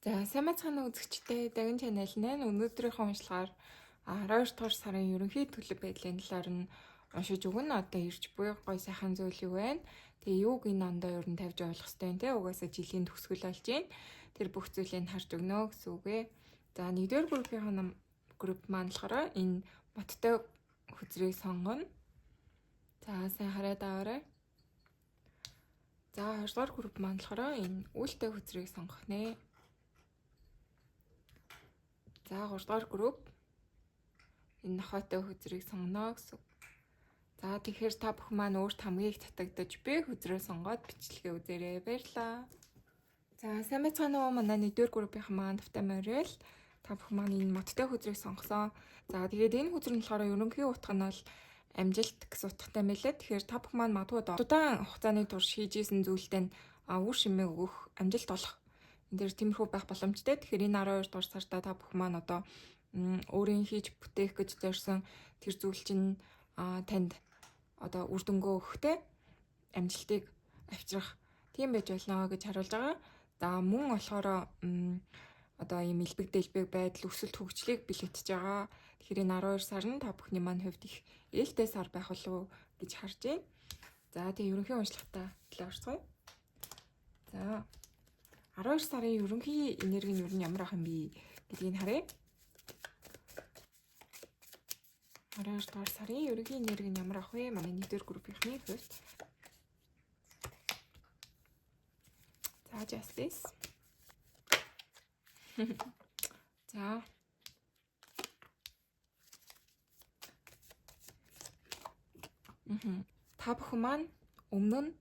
За, сайн байцгаана уу үзэгчдээ. Дагин channel нь өнөөдрийнхөө уншлагаар 12 дугаар сарын ерөнхий төлөв байдлын талаар нь уншиж өгнө. Одоо ирж буй гой сайхан зүйл юу вэ? Тэгээ юуг энэ ондоо ер нь тавьж ойлгох ёстой юм те. Угаасаа жилийн төгсгөл болж байна. Тэр бүх зүйлийг харж өгнө гэсэн үг ээ. За, 1-р группийн групп маань болохоор энэ моттой хөзрийг сонгоно. За, сайн хараад аваарай. За, 2 дугаар групп маань болохоор энэ үйлтэй хөзрийг сонгох нэ. За, 3 дугаар групп энэ нохойтой хөзрийг сонгоно гэсэн. За, тэгэхээр та бүхэн маань өөрт хамгийн их татагдаж буй хөзрөө сонгоод бичлэгээ үзээрэй. Баярлалаа. За, сайн байцгаана уу? Манай 1-р группийн маань тавтай морил. Та бүхэн маань энэ модтой хөзрийг сонгосон. За, тэгээд энэ хөзөр нь болохоор ерөнхий утга нь бол амжилт гэсэн утгатай мэлээ. Тэгэхээр та бүхэн маань магадгүй удаан хугацааны турш хийж исэн зүйлдээ үр шимээ өгөх, амжилт олох энэ дээр тиймэрхүү байх боломжтой. Тэгэхээр энэ 12 дугаар сартаа та бүхэн маань одоо өөрийн хийж бүтээх гэж зорьсон тэр зүйл чинь танд одоо үр дүнгөө өгөхтэй амжилтыг авчрах тийм байж болно гэж харуулж байгаа. За, мөн болохоор одоо ийм элбэг дэлбэг байдал, өсөлт хөгжлийг бэлтгэж байгаа. Тэгэхээр энэ 12 сар нь та бүхний маань хувьд их ээлтэй сар байх болов уу гэж харж байна. За, тэгээ ерөнхий уншлагатай төлөө орцгоё. За, 12 сарын ерөнхий энерги нь ер нь ямар ах юм бэ гэдгийг харъя. 12 дугаар сарын ерөнхий энерги нь ямар ах вэ? Манай 1-р группийнхний хувьд. За, Justice. За. Та бүхэн маань өмнө нь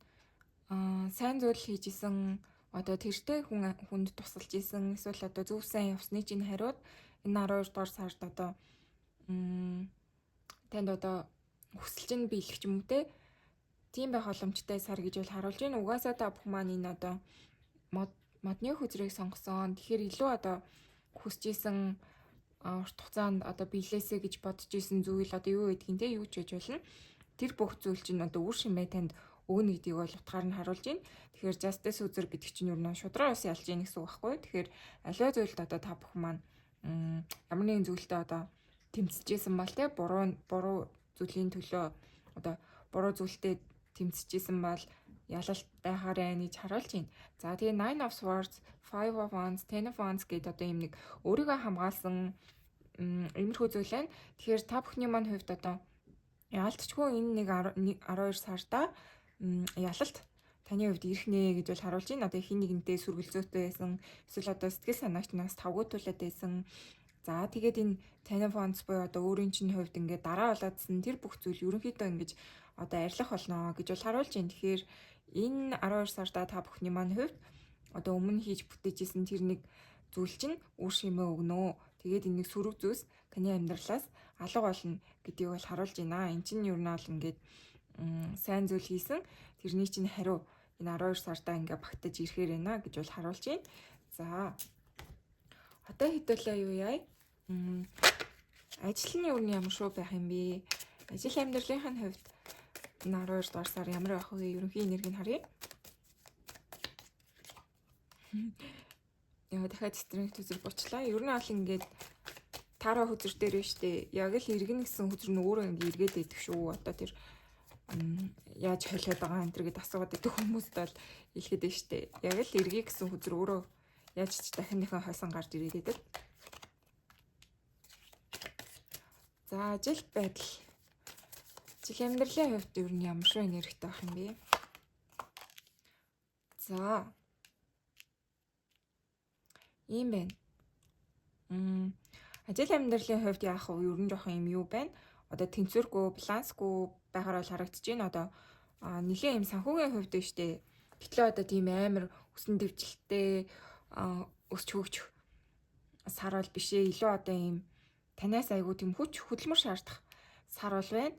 сайн зүйл хийж исэн, одоо тэртээ хүн хүнд тусалж исэн, эсвэл одоо зөв сайн явсны чинь хариуд энэ 12 дугаар сард одоо танд одоо хүсэл чинь биелэх юм уу те, тийм байх боломжтой сар гэж бол харуулж байна. Угаасаа та бүхэн маань энэ одоо модны хөзрийг сонгосон. Тэгэхээр илүү одоо хүсэж исэн, урт хугацаанд одоо биелээсэ гэж бодож исэн зүйл одоо юу гэдгийг те, юу ч байж болно. Тэр бүх зүйл чинь одоо үр шимээ танд өгнө гэдгийг бол утгаар нь харуулж байна. Тэгэхээр justice үзэр гэдэг чинь юу нэ шудраа ус ялж гин гэсэн үг байхгүй. Тэгэхээр аливаа зүйлд одоо та бүхэн маань ямар нэгэн зүйлдээ одоо тэмцэжсэн бол те, буруу зүйлийн төлөө одоо буруу зүйлтэй тэмцэжсэн бол ялалт байхаар байна гэж харуулж байна. За, тэгээ Nine of Swords, Five of Wands, Ten of Wands гэдэг одоо юм нэг өөрийгөө хамгаалсан иймэрхүү зүйл байна. Тэгэхээр та бүхний маань хувьд одоо яалтчгүй энэ нэг 12 сарда ялалт таны хувьд ирэх нэ гэж бол харуулж байна. Одоо хин нэгэнтэй сүргэлзөөтэй байсан, эсвэл одоо сэтгэл санаагч нас тавгуутуулаад байсан. За, тэгээд энэ Ten of Wands буюу одоо өөрийн чинь хувьд ингээд дараа болоодсэн тэр бүх зүйл ерөнхийдөө ингэж одоо арилах болно гэж бол харуулж байна. Тэгэхээр энэ 12 сарда та бүхний маань хувьд одоо өмнө хийж бүтээжсэн тэр нэг зүйл чинь үр шимээ өгнө. Тэгээд энэ нэг сөрөг зүйлс таны амьдралаас алга болно гэдгийг бол харуулж байна. Эн чинь ер нь бол ингээд сайн зүйл хийсэн тэрний чинь хариу энэ 12 сарда ингээ багтаж ирэхээр байна гэж бол харуулж байна. За, одоо хэдүүлээ юу яа? Ажил нь юу нь ямар шүү байх юм бэ? Ажил амьдралынхаа хувьд энэ 12 дугаар сар ямар байх вэ? Ерөнхий энергийг харъя. Яа, дахиад стринг төзөр бучлаа. Ер нь бол ингээд таараа хөзөр дээр нь штэ. Яг л иргэн гэсэн хөзөр нь өөрөө ингээ эргээд идэх шүү. Одоо тэр яаж холиод байгаа энэ төр гэд асуугаад идэх хүмүүст бол хэлэхэд нь штэ. Яг л эргий гэсэн хөзөр өөрөө яаж ч дахин дахин хойсон гарч ирээд идэг. За, ажил байдал. Ажил амьдралын хувьд ер нь ямар шүү энергитэй байх юм бэ? За. Ийм байна. Ажил амьдралын хувьд яах вэ? Ер нь жоохон юм юу байна? Одоо тэнцвэргүй, балансгүй байхаар бол харагдаж байна. Одоо нэлээд юм санхүүгийн хувьд нь штэ. Гэтэл одоо тийм амар өсөн дэвжилттэй өсч хөгжих сар бол биш ээ. Илүү одоо ийм танаас айгүй тийм хүч хөдөлмөр шаардах сар бол байна.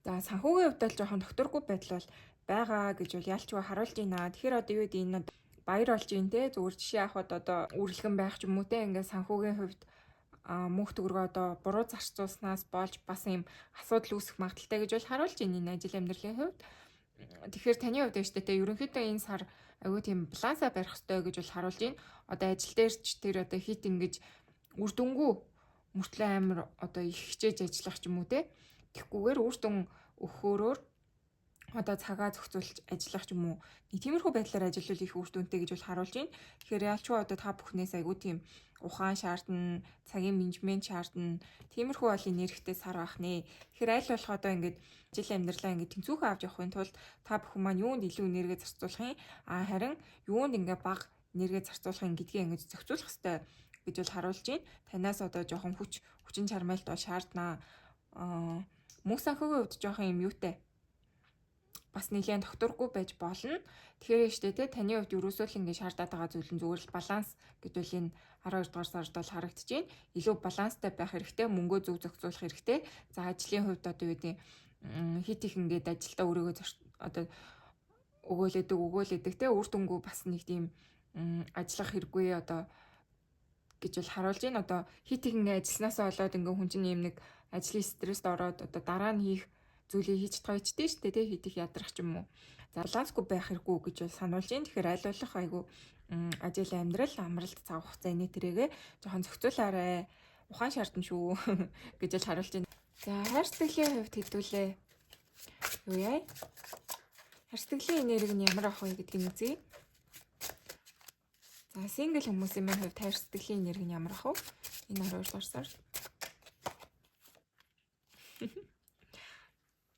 За, санхүүгийн хувьд бол жоохон докторгүй байдал бол байгаа гэж бол ялчгүй харуулж байна. Тэгэхээр одоо юу гэдэг энэ баяр болж байна те. Зүгээр жишээ авахад одоо үрлэгэн байх ч юм уу те. Ингээд санхүүгийн хувьд мөнх төгрөгөө одоо буруу зарцуулснаас болж бас ийм асуудал үүсэх магадлалтай гэж бол харуулж байна энэ ажил амьдралын хувьд. Тэгэхээр таны хувьд шүү дээ, ерөнхийдөө энэ сар Айгүй тийм балансаа барих хэрэгтэй гэж бол харуулж байна. Одоо ажил дээр ч тэр одоо хит ингэж үр дүнгүй мөртлөө амар одоо их хичээж ажиллах ч юм уу те. Тэгхгүйгээр үр дүн өгөхөөрөөр одоо цагаа зохицуулж ажиллах ч юм уу. Нэг тиймэрхүү байдлаар ажиллавал их үр дүнтэй гэж бол харуулж байна. Тэгэхээр ялчгүй одоо та бүхнээс айгүй тийм ухаан шаардна, цагийн менежмент шаардна. Тиймэрхүү бол энергитэй сар байх нэ. Тэгэхээр аль болох одоо ингээд ажил амьдралаа ингээд тэнцвүүхэн авч явахын тулд та бүхэн маань юунд илүү энерги зарцуулах юм, харин юунд ингээд бага энерги зарцуулах юм гэдгийг ингээд зохицуулах хэрэгтэй гэж бол харуулж байна. Танаас одоо жоохон хүчин чармайлт бол шаарднаа. Мөнх санхүүгийн хувьд жоохон юм юутай бас нэлээд тогтворгүй байж болно. Тэгэхээр штэ те таны хувьд ерөөсөө л ингэ шаардаад байгаа зүйл нь зүгээр л баланс гэж бол энэ 12 дугаар сард бол харагдаж байна. Илүү баланстай байх хэрэгтэй, мөнгөө зөв зохицуулах хэрэгтэй. За ажлын хувьд одоо юу гэдэг хит их ингээд ажилдаа өөрийгөө одоо өгөөлэдэг те үр дүнгүй бас нэг тийм ажиллах хэрэггүй одоо гэж бол харуулж байна. Одоо хит их ингээд ажилласнаасаа болоод ингээ хүн чинь юм нэг ажлын стресст ороод одоо дараа нь хийх зүйлийг хийж чадгаа ичтэй шүү дээ тий хит их ядрах ч юм уу. За балансгүй байх хэрэггүй гэж бол сануулж байна. Тэгэхээр аль болох айгу ажил амьдрал амралт цаг хугацаа энэ тэрээгээ жоохон зохицуулаарай. Ухаан шаардна шүү гэж бол харуулж байна. За хайр сэтгэлийн хувьд хэдүүлээ. Юу яа? Хайр сэтгэлийн энерги нь ямар ах вэ гэдгийг үзье. За single хүмүүсийн маань хувьд хайр сэтгэлийн энерги нь ямар ах вэ? Энэ 12 дугаар сар.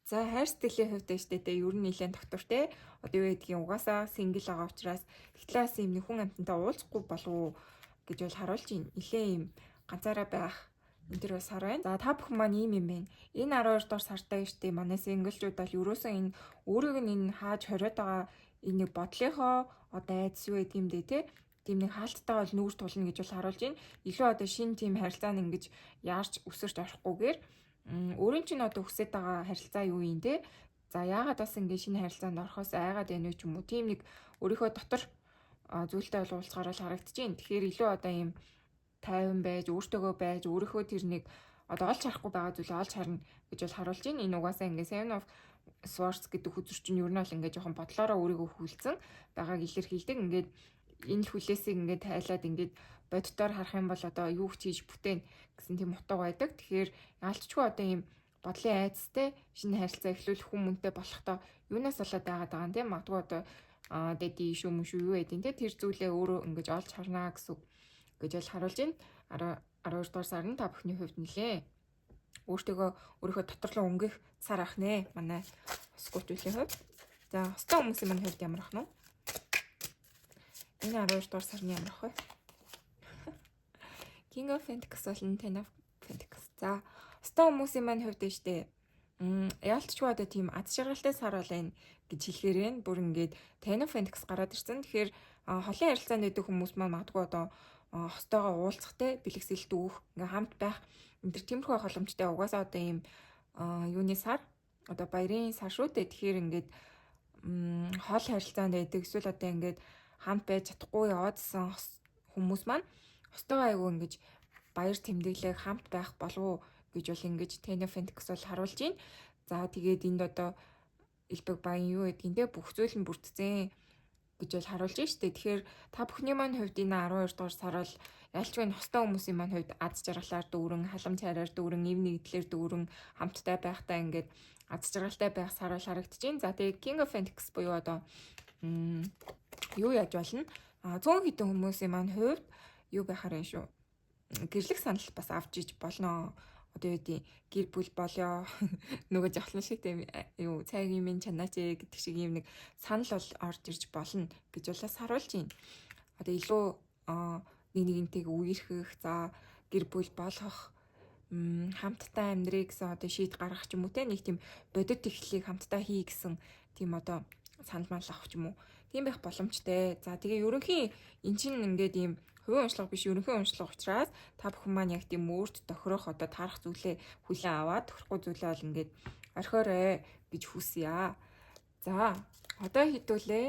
За хайр сэтгэлийн хувьд штэ тэ ер нь нэлээд тогтвортой. Одоо юу гэдгийг угаасаа single байгаа учраас тэгтлээс юм нэг хүн амьтантай уулзахгүй болов уу гэж бол харуулж байна. Нэлээд юм ганцаараа байх энэ төр бас сар байна. За та бүхэн маань ийм юм байна. Энэ 12 дугаар сартаа штэ манай single чууд бол ерөөсөн энэ өөрийг нь энэ хааж хориод байгаа энэ нэг бодлынхоо одоо айдас юу гэдэг юм дээ тэ тийм нэг хаалттай бол нүүр тулна гэж бол харуулж байна. Илүү одоо шин тийм харилцаанд ингэж яарч өсөрч орохгүйгээр өөрийн чинь одоо хүсэж байгаа харилцаа юу юм те? За яагаад бас ингэ шинэ харилцаанд орохоос айгаад байна вэ ч юм уу? Тийм нэг өөрийнхөө дотор зүйлтэй бол уулзахаар л харагдаж байна. Тэгэхээр илүү одоо ийм тайван байж, өөртөөгөө байж, өөрийнхөө тэр нэг одоо олж харахгүй байгаа зүйлээ олж харна гэж бол харуулж байна. Энэ угаасаа ингэ Seven of Swords гэдэг хүзэр чинь ер нь бол ингэ жоохон бодлоороо өөрийгөө хүлцэн байгааг илэрхийлдэг. Ингээд энэ л хүлээсийг ингээд тайлаад ингээд боддоор харах юм бол одоо юу ч хийж бүтээн гэсэн тийм утга байдаг. Тэгэхээр яалтчгүй одоо ийм бодлын айдастай шинэ харилцаа эхлүүлэх хүн мөнтэй болохдоо юунаас болоод байгаад байгаа юм те магадгүй одоо daddy issue мөн шүү юу байдیں۔ те тэр зүйлээ өөрөө ингэж олж харнаа гэсэн үг гэж бол харуулж байна. 12 дугаар сар нь та бүхний хувьд нэлээ өөртөөгөө өөрийнхөө дотор руу өнгөх сар ах нэ манай скотчлын хувьд. За хостой хүмүүсийн маань хувьд ямар ах нь вэ? Энэ 12 дугаар сарны ямар ах вэ? King of Pentacles болон Ten of Pentacles. За хостой хүмүүсийн маань хувьд нь штэ яалтчгүй одоо тийм аз жаргалтай сар бол байна гэж хэлэхээр байна. Бүр ингээд Ten of Pentacles гараад ирсэн. Тэгэхээр холын харилцаанд байдаг хүмүүс маань магадгүй одоо хостойгоо уулзахтай бэлэгсэлт өгөх, ингээ хамт байх энэ төр тиймэрхүү боломжтой. Угаасаа одоо ийм юуны сар одоо баярын сар шүү дээ. Тэгэхээр ингээд хол харилцаанд байдаг эсвэл одоо ингээд хамт байж чадахгүй яваадсан хүмүүс маань хостойгоо айгүй ингэж баяр тэмдэглэх хамт байх болов уу гэж бол ингэж Ten of Pentacles бол харуулж байна. За тэгээд энд одоо элбэг баян юу гэдгийг те бүх зүйл нь бүрдсэн гэж бол харуулж байна шүү дээ. Тэгэхээр та бүхний маань хувьд энэ 12 дугаар сар бол ялчгүй энэ хостой хүмүүсийн маань хувьд аз жаргалаар дүүрэн, халамж хайраар дүүрэн, эв нэгдлэр дүүрэн, хамттай байхдаа ингээд аз жаргалтай байх сар бол харагдаж байна. За тэгээд King of Pentacles буюу одоо юу яаж болно? А 100 хэдэн хүмүүсийн маань хувьд юу байхаар юм шүү. Гэрлэх санал бас авч иж болно. Одоо юу гэдэг гэр бүл болёо нөгөө жавхлан шиг тийм юу цайгийн минь чанаач гэдэг шиг юм нэг санал бол орж ирж болно гэж болоос харуулж байна. Одоо илүү нэг нэгнтэйг үерхэх, за гэр бүл болгох, хамтдаа амьдрыг гэсэн одоо шийд гаргах ч юм уу те нэг тийм бодит эхлэлийг хамтдаа хий гэсэн тийм одоо санал мал авах ч юм уу. Тийм байх боломжтой. За тэгээ ерөнхийн эн чинь ингээд ийм хувийн уншлага биш ерөнхий уншлага учраас та бүхэн маань яг тийм өөрт тохирох одоо таарах зүйлээ хүлээн аваад тохирохгүй зүйлээ бол ингээд орхиорой гэж хүсье. За одоо хэдүүлээ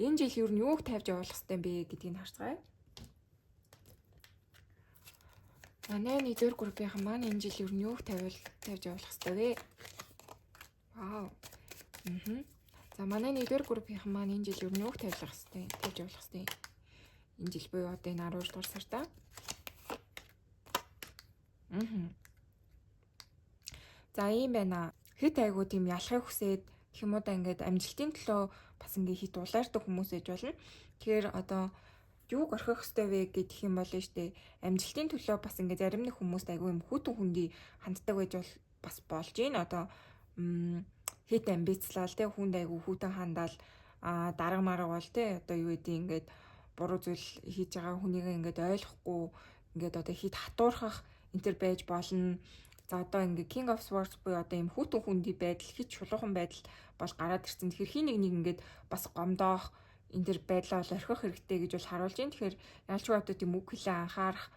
энэ жил ер нь юуг тавьж явуулах хэрэгтэй юм бэ гэдгийг харцгаая. Манай нэгдүгээр группийнхан маань энэ жил ер нь юуг тавьж явуулах хэрэгтэй вэ? Вау. За, манай нэгдүгээр группийнхан маань энэ жил ер нь юуг тавилах хэвтэй, тавьж явуулах хэвтэй. Энэ жил буюу одоо энэ 12 дугаар сартаа. За, ийм байна. Хит айгуу тийм ялахыг хүсээд гэх юм уу да, ингээд амжилтын төлөө бас ингээд хит улаардаг хүмүүс ээж болно. Тэгэхээр одоо юуг орхих ёстой вэ гэх юм бол штэ, амжилтын төлөө бас ингээд зарим нэг хүмүүст айгүй юм хүтэн хүндий ханддаг байж бол бас болж гин. Одоо хит амбицлал те, хүнд айгүй хүтэн хандаал, а дарга марга бол те, одоо юу гэдэг, ингээд буруу зүйл хийж байгаа хүнийг ингээд ойлгохгүй, ингээд одоо хит хатуурхах энэ төр байж болно. За, одоо ингээ King of Swords буюу одоо ийм хүтэн хүндий байдал, хит шулуухан байдал бол гараад ирсэн. Тэгэхээр хин нэг нэг ингээд бас гомдоох энэ төр байдлаа бол орхих хэрэгтэй гэж бол харуулж байна. Тэгэхээр ялчгүй одоо тийм үг хэлээ анхаарах,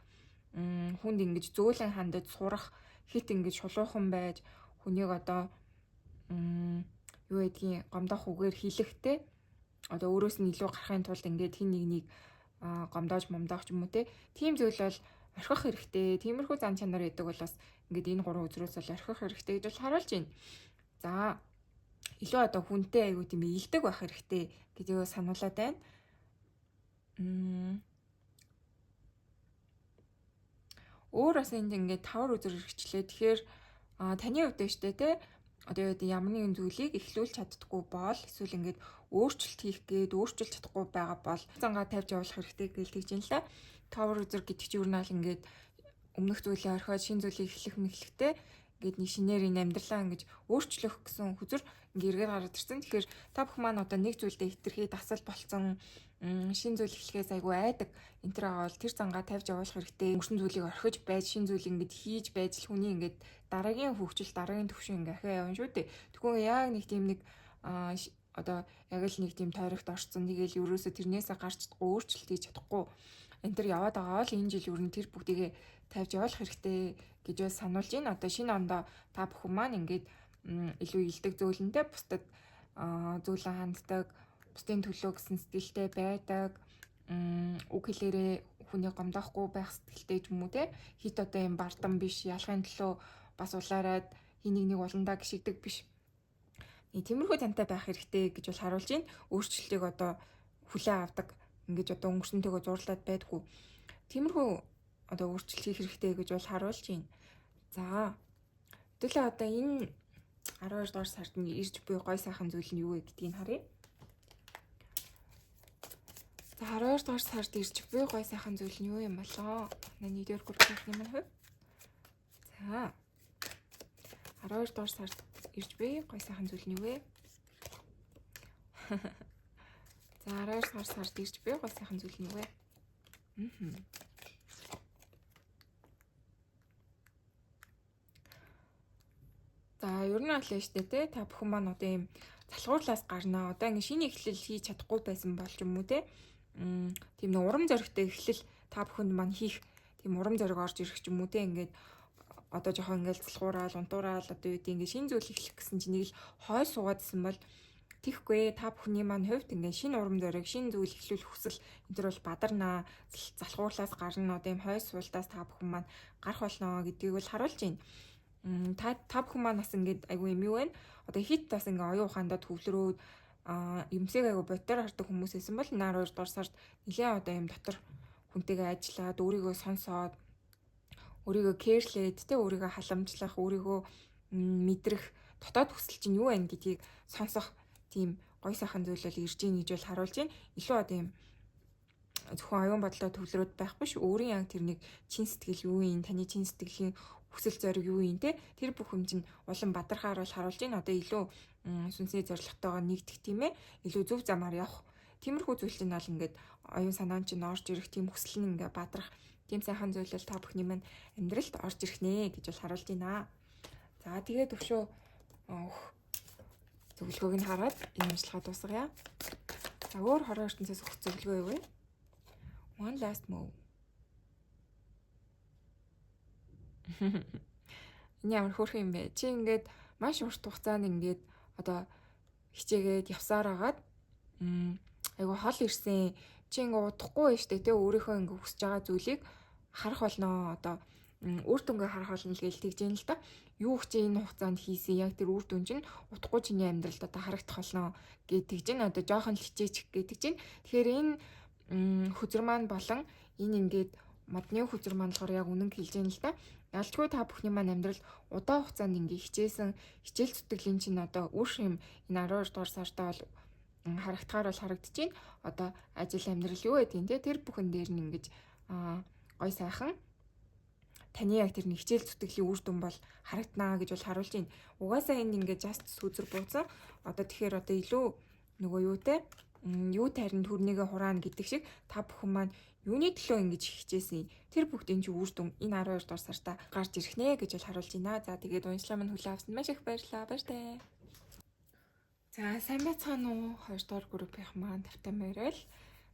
хүнд ингэж зөөлөн хандаж сурах, хит ингэж шулуухан байж хүнийг одоо юу гэдгийг гомдоох үгээр хэлэхтэй, одоо өөрөөс нь илүү гарахын тулд ингээд хин нэг нэг гомдоож момдоох ч юм уу те, тийм зүйл бол орхих хэрэгтэй. Тиймэрхүү зан чанар гэдэг бол бас ингээд энэ гурван үзрээс бол орхих хэрэгтэй гэж бол харуулж байна. За, илүү одоо хүнтэй айгуу тийм илдэг байх хэрэгтэй гэдгийг сануулад байна. Өөр бас энд ингээд тавар үзэр хэрэгчлээ. Тэгэхээр таны хувьд штэ те, одоо юу гэдэг, ямар нэгэн зүйлийг эхлүүлж чаддаггүй бол, эсвэл ингээд өөрчлөлт хийх гээд өөрчилж чадахгүй байгаа бол зангаа тавьж явуулах хэрэгтэй гэж тэгж юм л та. Тавар үзэр гэдэг чинь ер нь аль ингээд өмнөх зүйлээ орхиод шинэ зүйлийг эхлэх мэхлэхтэй ингээд нэг шинээр энэ амьдралаа ингэж өөрчлөх гэсэн хүзэр ингээ эргээд гараад ирсэн. Тэгэхээр та бүхэн маань одоо нэг зүйлдээ хитрхи дасал болцсон, шинэ зүйл эхлэхээс айгүй айдаг энэ төр байгаа бол тэр зангаа тавьж явуулах хэрэгтэй. Өнгөрсөн зүйлийг орхиж байж, шинэ зүйл ингээд хийж байж л хүний ингээд дараагийн хөгжил, дараагийн төвшин ингээ ахиа явна шүү дээ. Тэгвэл яг нэг тийм нэг одоо яг л нэг тийм тойрогт орцсон. Тэгээл ерөөсө тэрнээсээ гарч чадахгүй, өөрчлөлт хийж чадахгүй энэ төр яваад байгаа бол энэ жил ер нь тэр бүгдийгээ тавьж явуулах хэрэгтэй гэж бас сануулж байна. Одоо шинэ ондоо та бүхэн маань ингээд илүү илдэг зөөлөнтэй, бусдад зөөлөн ханддаг, бусдын төлөө гэсэн сэтгэлтэй байдаг, үг хэлээрээ хүний гомдоохгүй байх сэтгэлтэй ч юм уу те, хит одоо юм бардам биш, ялахын төлөө бас улаарад хин нэг нэг уландаа гიშигдэг биш. Нэг тиймэрхүү тантай байх хэрэгтэй гэж бол харуулж байна. Өөрчлөлтийг одоо хүлээн авдаг, ингэж одоо өнгөрсөнтэйгөө зурлаад байдгүй. Тиймэрхүү одоо өөрчлөлт хийх хэрэгтэй гэж бол харуулж байна. За, хэдүүлээ одоо энэ 12 дугаар сард нь ирж буй гой сайхан зүйл нь юу вэ гэдгийг харъя. За, 12 дугаар сард ирж буй гой сайхан зүйл нь юу юм болоо? Манай нэгдүгээр группийн маань хувьд. За, 12 дугаар сард ирж буй гой сайхан зүйл нь юу вэ? За, 12 дугаар сард ирж буй гой сайхан зүйл нь юу вэ? За, ер нь аль штэ те, та бүхэн маань одоо ийм залхуурлаас гарнаа. Одоо ингэ шинэ эхлэл хийж чадахгүй байсан бол ч юм уу те. Тийм нэг урам зоригтой эхлэл та бүхэнд маань хийх тийм урам зориг орж ирэх ч юм уу те. Ингээд одоо жоохон ингээл залхуураал, унтуураал, одоо юу гэдэг, ингээд шинэ зүйл эхлэх гэсэн чинь нэг л хой суугаадсэн бол тийхгүй, та бүхний маань хувьд ингээд шинэ урам зориг, шинэ зүйл эхлүүлэх хүсэл энэ төр бол бадарнаа, залхуурлаас гарна, одоо ийм хой суултаас та бүхэн маань гарах болно гэдгийг бол харуулж байна. Та бүхэн маань бас ингээд айгүй юм юу вэ? Одоо хит бас ингээ оюун ухаандаа төвлөрөөд юмсыг айгүй боддоор хардаг хүмүүс байсан бол энэ 12 дугаар сард нэлээд одоо юм дотор хүнтэйгээ ажиллаад, өөрийгөө сонсоод, өөрийгөө care лээд те, өөрийгөө халамжлах, өөрийгөө мэдрэх, дотоод хүсэл чинь юу байна гэдгийг сонсох тийм гой сайхан зүйл бол ирж гин гэж бол харуулж байна. Илүү одоо юм зөвхөн оюун бодлоо төвлөрөөд байх биш, өөрийн яг тэр нэг чин сэтгэл юу юм, таны чин сэтгэлийн хүсэл зориг юу юм те, тэр бүх юм чинь улам бадархаар бол харуулж байна. Одоо илүү сүнсний зорилготойгоо нэгдэх, тийм ээ, илүү зөв замаар явах тиймэрхүү зүйл чинь бол ингээд оюун санаан чинь орж ирэх тийм хүсэл нь ингээ бадрах тийм сайхан зүйл бол та бүхний минь амьдралд орж ирэх нэ гэж бол харуулж байна. За, тэгээд өшөө өөх зөвлөгөөг нь хараад энэ ажиллагаа дуусгая. За, өөр хорон ертөнцөөс өгөх зөвлөгөө юу вэ? One last move. Энэ ямар хөөрхөн юм бэ? Чи ингээд маш урт хугацаанд ингээд одоо хичээгээд явсаар агаад айгу хол ирсэн. Чи ингээ удахгүй байж тээ, өөрийнхөө ингээ хүсэж байгаа зүйлийг харах болно. Одоо Үр дүнгээ харах болно л гэж тэгж юм л да. Юу ч энэ хугацаанд хийсэн яг тэр үр дүн чинь утгагүй чиний амьдралд одоо харагдах болно гэдэг чинь одоо жоохон л хичээчих гэдэг чинь. Тэгэхээр энэ хөзөр маань болон энэ ингээд модны хөзөр маань болохоор яг үнэн хэлж юм л да. Ялчгүй та бүхний маань амьдрал удаан хугацаанд ингээ хичээсэн хичээл зүтгэлийн чинь одоо үр шим энэ 12 дугаар сартаа бол харагдахаар бол харагдаж байна. Одоо ажил амьдрал юу гэдгийг те тэр бүхэн дээр нь ингэж гой сайхан таны яг тэр нэг хичээл зүтгэлийн үр дүн бол харагданаа гэж бол харуулж байна. Угаасаа энд ингээд just сүзэр бууцсан. Одоо тэгэхээр одоо илүү нөгөө юу те юу тарин төрнийгээ хураана гэдэг шиг та бүхэн маань юуны төлөө ингэж хичээсэн тэр бүгдийн чи үр дүн энэ 12 дугаар сартаа гарч ирэх нэ гэж бол харуулж байна. За тэгээд уншлаа минь хүлээн авсанд маш их баярлалаа. Баяртай. За сайн байцгаана уу? 2 дугаар группийн маань тавтай морил.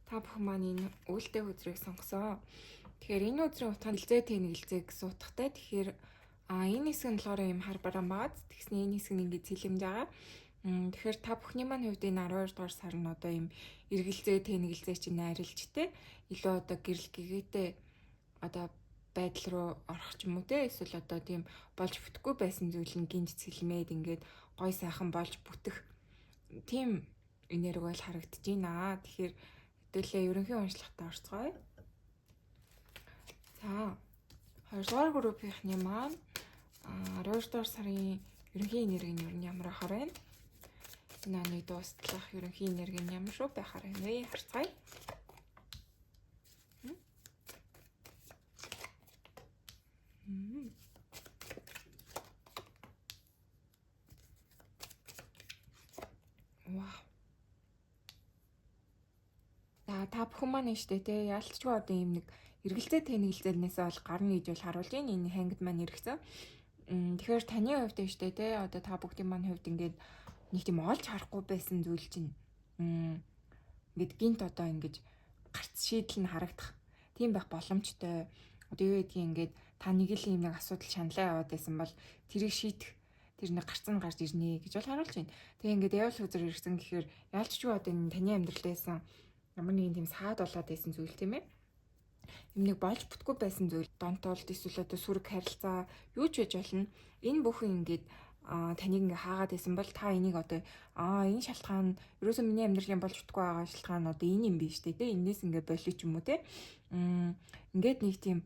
Та бүхэн маань энэ үүлтэй хөзрийг сонгосон. Тэгэхээр энэ өдрийн утга нь гэлзээ тэнэгэлзээ гэсэн утгатай. Тэгэхээр энэ хэсэг нь болохоор юм хар бараан байгаад тэгсний энэ хэсэг нь ингээд цэлэмж байгаа. Тэгэхээр та бүхний маань хувьд энэ 12 дугаар сар нь одоо юм эргэлзээ тэнэгэлзээ чинь найралж те илүү одоо гэрэл гэгээтэй одоо байдал руу орох ч юм уу те эсвэл одоо тийм болж бүтэхгүй байсан зүйл нь гинж цэлмээд ингээд гой сайхан болж бүтэх тийм энерги бол харагдаж байна. Тэгэхээр хэдүүлээ ерөнхий уншлагатаа орцгоё. За 2 дугаар группийнхны маань 12 дугаар сарын ерөнхий энерги нь ер нь ямар ахаар байна? Энэ оны дуустлах ерөнхий энерги нь ямар шүү байхаар байна вэ? Харцгаая. Вау. За та бүхэн маань штэ те яалтчгүй одоо ийм нэг эргэлзээ тэнэгэлзээлнээсээ бол гарна гэж бол харуулж байна. Энэ хангид маань эргэсэн. Тэгэхээр таны хувьд штэ те одоо та бүгдийн маань хувьд ингээд нэг тийм олж харахгүй байсан зүйл чинь ингээд гинт одоо ингэж гарц шийдэл нь харагдах тийм байх боломжтой. Одоо юу гэдгийг ингээд та нэг л юм нэг асуудал шаналаа яваад байсан бол тэрийг шийдэх тэр нэг гарц нь гарч ирнэ гэж бол харуулж байна. Тэгээ ингээд явал хөзөр ирсэн гэхээр яалчгүй одоо энэ таны амьдралд байсан ямар нэгэн тийм саад болоод байсан зүйл тийм ээ. Юм нэг болж бүтгүй байсан зүйл донтолт эсвэл одоо сүрэг харилцаа юу ч байж болно. Энэ бүхэн ингээд таныг ингээ хаагаад байсан бол та энийг одоо энэ шалтгаан ерөөсөө миний амьдралын болж бүтгүй байгаа шалтгаан одоо энэ юм биш үү те энээс ингээ болио ч юм уу те ингээд нэг тийм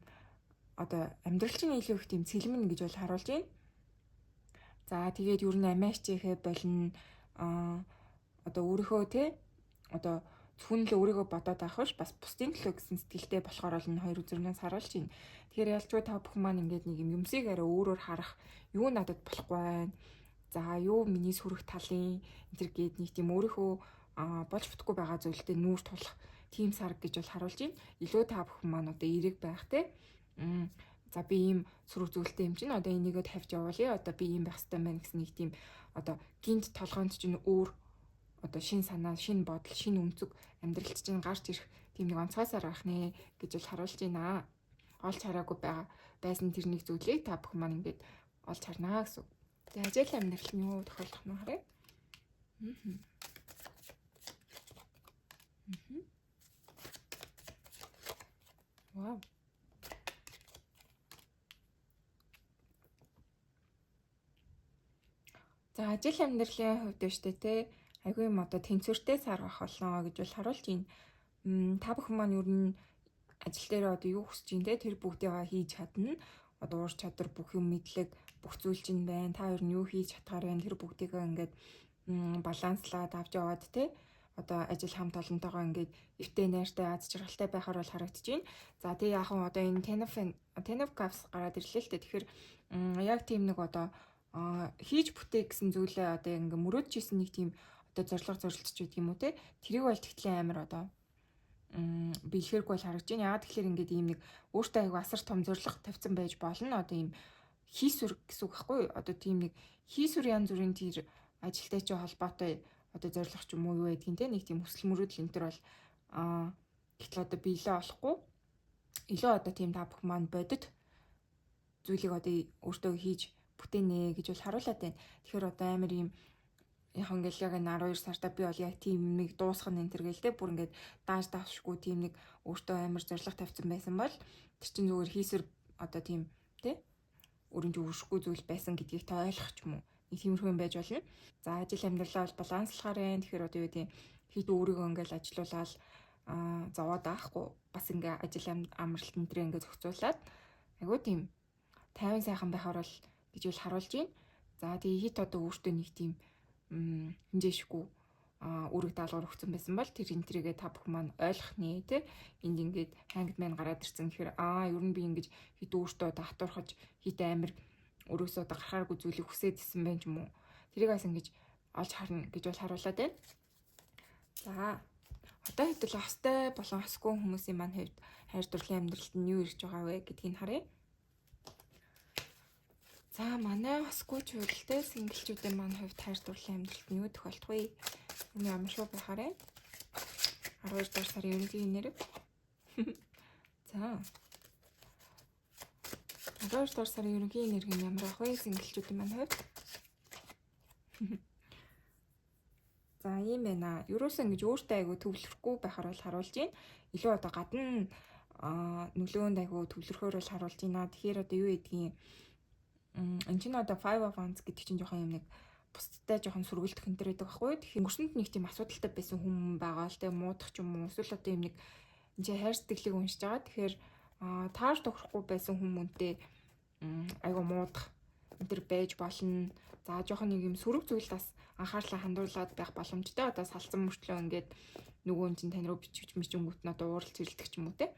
одоо амьдрал чинь илүү их тийм цэлмэн гэж бол харуулж байна. За тэгээд ер нь амиа хичээхэ болно одоо өөрийнхөө те одоо зөвхөн л өөрийгөө бодоод авах биш бас бусдын төлөө гэсэн сэтгэлтэй болохоор л энэ хоёр үзрнээс харуулж байна. Тэгэхээр ялчгүй та бүхэн маань ингээд нэг юм юмсыг арай өөрөөр харах юу надад болохгүй байна. За юу миний сүрэх талын энэ төр гээд нэг тийм өөрийнхөө болж бүтггүй байгаа зүйлтэй нүүр тулах тийм сар гэж бол харуулж байна. Илүү та бүхэн маань одоо эерэг байх те. За би ийм сүрэг зүйлтэй юм чинь одоо энийгээ тавьж явуулъя. Одоо би ийм байх хэрэгтэй байна гэсэн нэг тийм одоо гинт толгоонд чинь өөр одоо шин санаа, шин бодол, шин өнцөг амьдралд чинь гарч ирэх тийм нэг онцгой сар байх нэ гэж бол харуулж байна. Олж хараагүй байгаа байсан тэр нэг зүйлийг та бүхэн маань ингээд олж харнаа гэсэн. За ажил амьдрал нь юу тохиолдох нь харъя. Вау. За ажил амьдралын хувьд штэ те айгүй юм одоо тэнцвэртэй сар байх болно гэж бол харуулж байна. Та бүхэн маань ер нь ажил дээр одоо юу хүсэж байна те тэр бүгдийг хийж чадна. Одоо уур чадвар бүх юм мэдлэг бүх зүйл чинь байна. Та ер нь юу хийж чадхаар байна тэр бүгдийг ингээд баланслаад авч яваад те одоо ажил хамт олонтойгоо ингээд эвтэй найртай аз жаргалтай байхаар бол харагдаж байна. За тэгээ яг нь одоо энэ Ten of Cups гараад ирлээ л дээ. Тэгэхээр яг тийм нэг одоо хийж бүтээ гэсэн зүйлээ одоо ингээ мөрөөдж исэн нэг тийм одоо зорилго зорилтч байдаг юм уу те. Тэрийг бол тэгтлээ амар одоо биелэхэргүй бол харагдаж байна. Яагаад тэгэхээр ингээд ийм нэг өөртөө айгу асар том зорилго тавьсан байж болно. Одоо ийм хийсвэр гэсэн үг байхгүй юу? Одоо тийм нэг хийсвэр янз бүрийн тэр ажилтай чи холбоотой одоо зорилго ч юм уу юу гэдгийг те нэг тийм хүсэл мөрөөдөл энэ төр бол гэтэл одоо биелээ олохгүй илүү одоо тийм та бүхэн маань бодит зүйлийг одоо өөртөө хийж бүтээнэ гэж бол харуулад байна. Тэгэхээр одоо амар ийм яг ингээл яг энэ 12 сартаа би бол яг тийм нэг дуусгах нь энэ төр гээл те бүр ингээд дааж давшгүй тийм нэг өөртөө амар зорилго тавьсан байсан бол тэр чинь зүгээр хийсвэр одоо тийм тэ өрөмж өршөхгүй зүйл байсан гэдгийг та ойлгох ч юм уу. Нэг тиймэрхүү юм байж болно. За ажил амьдралаа бол баланслахаар байна. Тэгэхээр одоо юу гэдэг хит өөрийгөө ингээл ажилуулаад зовоод аахгүй бас ингээ ажил амралт энэ төрөө ингээ зохицуулаад айгуу тийм тайван сайхан байхаар бол гэж бол харуулж байна. За тэгээ хит одоо өөртөө нэг тийм хэмжээшгүй үүрэг даалгавар өгсөн байсан бол тэр энэ тэрийгээ та бүхэн маань ойлгох нэ тэ энд ингээд хангд маань гараад ирсэн гэхээр ер нь би ингэж хит өөртөө одоо хатуурхаж хит амир өрөөсөө одоо гарахааргүй зүйлийг хүсээд исэн байх юм уу, тэрийг бас ингэж олж харна гэж бол харуулад байна. За одоо хэвтэл хостой болон хосгүй хүмүүсийн маань хувьд хайр дурлалын амьдралд нь юу ирж байгаа вэ гэдгийг харъя. За манай хосгүй чуултай single-чүүдийн маань хувьд хайр дурлалын амьдралд нь юу тохиолдох вэ? Миний амаршгүй байхаар байна. 12 дугаар сарын ерөнхий нэрэг. За. 12 дугаар сарын ерөнхий нэрэг нь ямар ах вэ? Single-чүүдийн маань хувьд. За ийм байна. Ерөөсөө ингэж өөртөө айгу төвлөрөхгүй байхаар бол харуулж байна. Илүү одоо гадна нөлөөнд айгу төвлөрөхөөр бол харуулж байна. Тэгэхээр одоо юу гэдгийг энэ чинь одоо Five of Wands гэдэг чинь жоохон юм нэг бусдтай жоохон сөргөлдөх энэ төр байдаг байхгүй. Тэгэхээр өнгөрсөнд нэг тийм асуудалтай байсан хүн байгаа л тэгээ муудах ч юм уу эсвэл одоо юм нэг энэ чинь хайр сэтгэлийг уншиж байгаа. Тэгэхээр таар тохирохгүй байсан хүмүүнтэй айгу муудах энэ төр байж болно. За жоохон нэг юм сөрөг зүйлд бас анхаарлаа хандуулад байх боломжтой. Одоо салцсан мөртлөө ингээд нөгөө хүн чинь тань руу бичиж мичингүүт нь одоо ууралж хэрэлдэх ч юм уу те.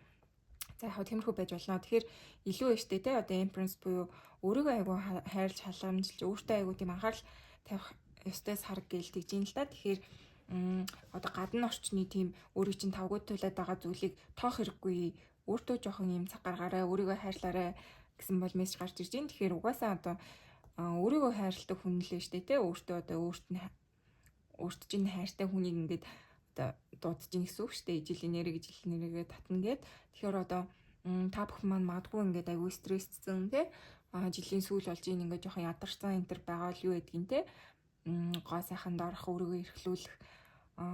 За яг тиймэрхүү байж болно. Тэгэхээр илүү ихтэй те одоо Empress буюу өөрийгөө айгу хайрлж халамжилж өөртөө айгу тийм анхаарал тавих ёстой сар гээл тэгж юм л да. Тэгэхээр одоо гадна орчны тийм өөрийг чинь тавгүй тулаад байгаа зүйлийг тоох хэрэггүй. Өөртөө жоохон юм цаг гаргаарай, өөрийгөө хайрлаарай гэсэн бол мессеж гарч ирж байна. Тэгэхээр угаасаа одоо өөрийгөө хайрладаг хүн лээ штэ те. Өөртөө одоо өөрт нь өөрт чинь хайртай хүнийг ингээд одоо дуудаж ийн гэсэн үг штэ. Ижил нэрэг ижил нэргээ татна гэд. Тэгэхээр одоо та бүхэн маань магадгүй ингээд аягүй стрессцэн те жилийн сүүл болж ийн ингээд жоохон ядарсан энэ төр байгаа л юу гэдгийг те гоо сайханд орох, өөрийгөө эрхлүүлэх,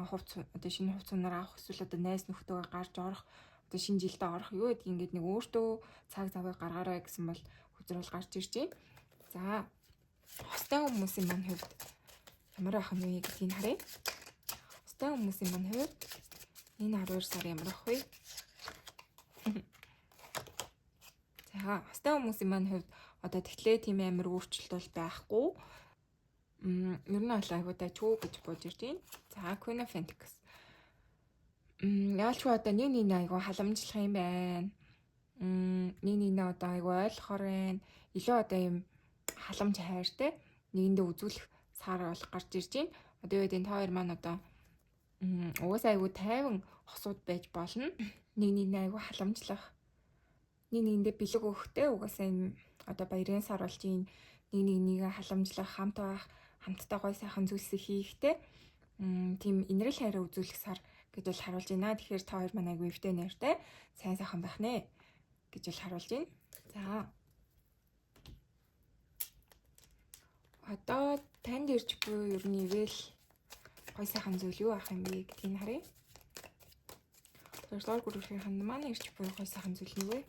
хувц одоо шинэ хувц сунаар авах эсвэл одоо найз нөхдөйгөө гарч орох, одоо шинэ жилдээ орох юу гэдгийг ингээд нэг өөртөө цаг завыг гаргаарай гэсэн бол хөзрөл гарч ирж байна. За хостой хүмүүсийн маань хувьд ямар байх нь вэ гэдгийг харъя. Хостой хүмүүсийн маань хувьд энэ 12 сар ямар ах вэ? За хостой хүмүүсийн маань хувьд одоо тэгэхээр тийм амар өөрчлөлт бол байхгүй. Ер нь бол айгуу дайчгүй гэж бодож ирж байна. За Queen of Pentacles. Яалчгүй одоо нэг нэг айгуу халамжлах юм байна. Нэг нэг одоо айгуу ойлгохоор байна. Илүү одоо юм халамж хайртай нэгэндээ үзүүлэх сар бол гарч ирж байна. Одоо юу гэдэг та хоёр маань одоо угаасаа айгуу тайван хосууд байж болно. Нэг нэг айгуу халамжлах. Нэг нэгэндээ бэлэг өгөхтэй угаасаа энэ одоо баярын сар болж байна. Нэг нэг нэгэ халамжлах, хамт байх, хамтдаа гой сайхан зүйлсийг хийхтэй тийм инрэл хайраа үзүүлэх сар гэж бол харуулж байна. Тэгэхээр та хоёр маань айгүй эвтэй нэртэй сайн сайхан байх нэ гэж бол харуулж байна. За одоо танд ирж буй ер нь ивэл гой сайхан зүйл юу ах юм бэ гэдгийг харъя. Хоёрдугаар гүрүүлгийн маань ирж буй гой сайхан зүйл нь юу вэ?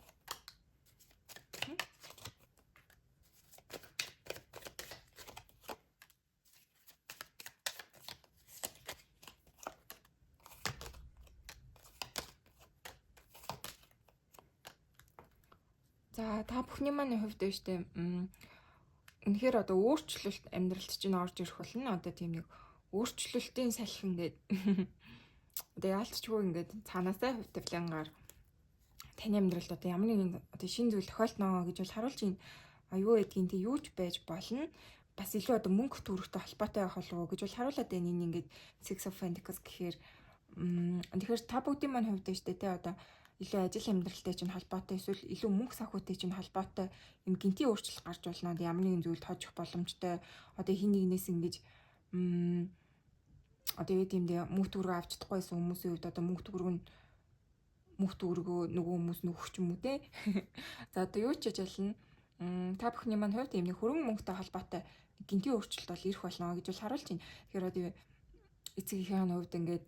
За та бүхний маань хувьд байна штэ. Үнэхээр одоо өөрчлөлт амьдралд чинь орж ирэх болно. Одоо тийм нэг өөрчлөлтийн салхи ингээд одоо яалтчгүй ингээд цаанаасаа хувь тавилангаар таны амьдралд одоо ямар нэгэн одоо шинэ зүйл тохиолдно гэж бол харуулж байна. А юу гэдгийг тэ юу ч байж болно. Бас илүү одоо мөнгө төрөхтэй холбоотой байх болов уу гэж бол харуулад байна. Энэ ингээд Six of Pentacles гэхээр тэгэхээр та бүгдийн маань хувьд штэ тэ одоо илүү ажил амьдралтай чинь холбоотой эсвэл илүү мөнгө санхүүтэй чинь холбоотой юм гинтийн өөрчлөлт гарч болно. Ямар нэгэн зүйлд хожих боломжтой. Одоо хин нэгнээс ингэж одоо юу гэм дээ мөнгө төгрөгөө авч чадахгүй байсан хүмүүсийн хувьд одоо мөнгө төгрөг нь мөнгө төгрөгөө нөгөө хүмүүс нөхөх ч юм уу те. За одоо юу ч хийж болно. Та бүхний маань хувьд юм нэг хөрөнгө мөнгөтэй холбоотой гинтийн өөрчлөлт бол ирэх болно гэж бол харуулж байна. Тэгэхээр одоо эцэг эхийн хувьд ингээд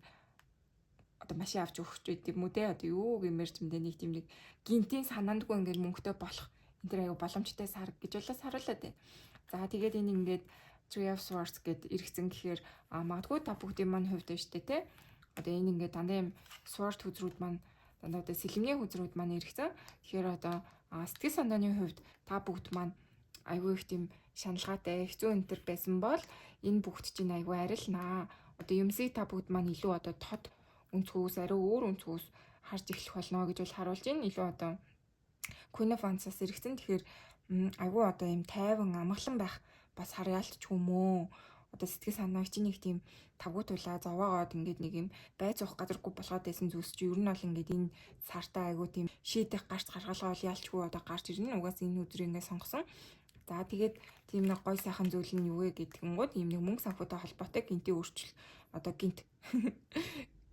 одоо машин авч өгөх ч байд юм уу те. Одоо юу гэмээр ч юм дэ нэг тийм нэг гинтийн санаандгүй ингээд мөнгөтэй болох Энэ тэр айгүй боломжтой сар гэж бол харуулад байна. За тэгээд энэ ингээд Three of Swords гэд эргэцэн гэхээр магадгүй та бүгдийн маань хувьд байна шүү дээ, тэ. Одоо энэ ингээд дандаа юм sword хөзрүүд маань, дандаа одоо сэлэмний хөзрүүд маань эргэцэн. Тэгэхээр одоо сэтгэл санааны хувьд та бүгд маань айгүй их тийм шаналгаатай, хэцүү энэ төр байсан бол энэ бүгд чинь айгүй арилнаа. Одоо юмсыг та бүгд маань илүү одоо тод өнцгөөс, ариу өөр өнцгөөс харж эхлэх болно гэж бол харуулж байна. Илүү одоо Queen of Wands-аас эргэцэн. Тэгэхээр айгүй одоо юм тайван, амгалан байх бас харьяалтч юм уу? Одоо сэтгэл санааг чинь нэг тийм тавгуу тулаа зовоогоод ингээд нэг юм бай цуух газаргүй болгоод байсан зүйлс чи ер нь бол ингээд энэ сартаа айгүй тийм шийдэх гарц гаргалгаа бол яалчгүй одоо гарч ирнэ. Угаасаа энэ өдрийг ингээд сонгосон. За тэгээд тийм нэг гой сайхан зүйл нь юу вэ гэдгэнгүүд ийм нэг мөнгө санхүүтэй холбоотой гинтийн өөрчлөлт, одоо гинт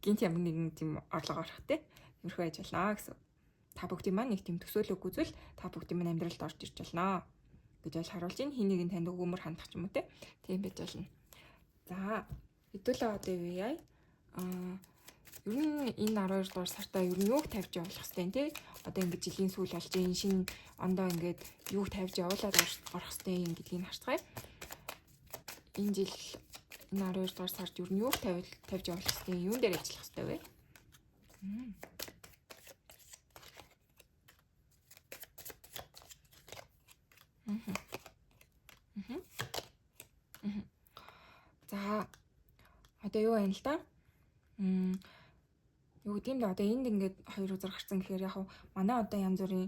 гинт ямар нэгэн тийм орлого орох те тиймэрхүү байж болно гэсэн. Та бүгдийн маань нэг тийм төсөөлөөгүй зүйл та бүгдийн маань амьдралд орж ирж болно гэж бол харуулж байна. Хин нэгэн танд өгөөмөр хандах ч юм уу те. Тийм байж болно. За хэдүүлээ одоо юу яа? Ер нь энэ 12 дугаар сартаа ер нь юуг тавьж явуулах хэвтэй те? Одоо ингээд жилийн сүүл болж энэ шинэ ондоо ингээд юуг тавьж явуулаад орох хэвтэй юм гэдгийг харцгаая. Энэ жил энэ 12 дугаар сард ер нь юуг тавьж явуулах хэвтэй, юун дээр ажиллах хэвтэй вэ? За одоо юу байна л да? Юу гэдэг юм бэ? Одоо энд ингээд хоёр үзэр гарсан гэхээр яг манай одоо янз бүрийн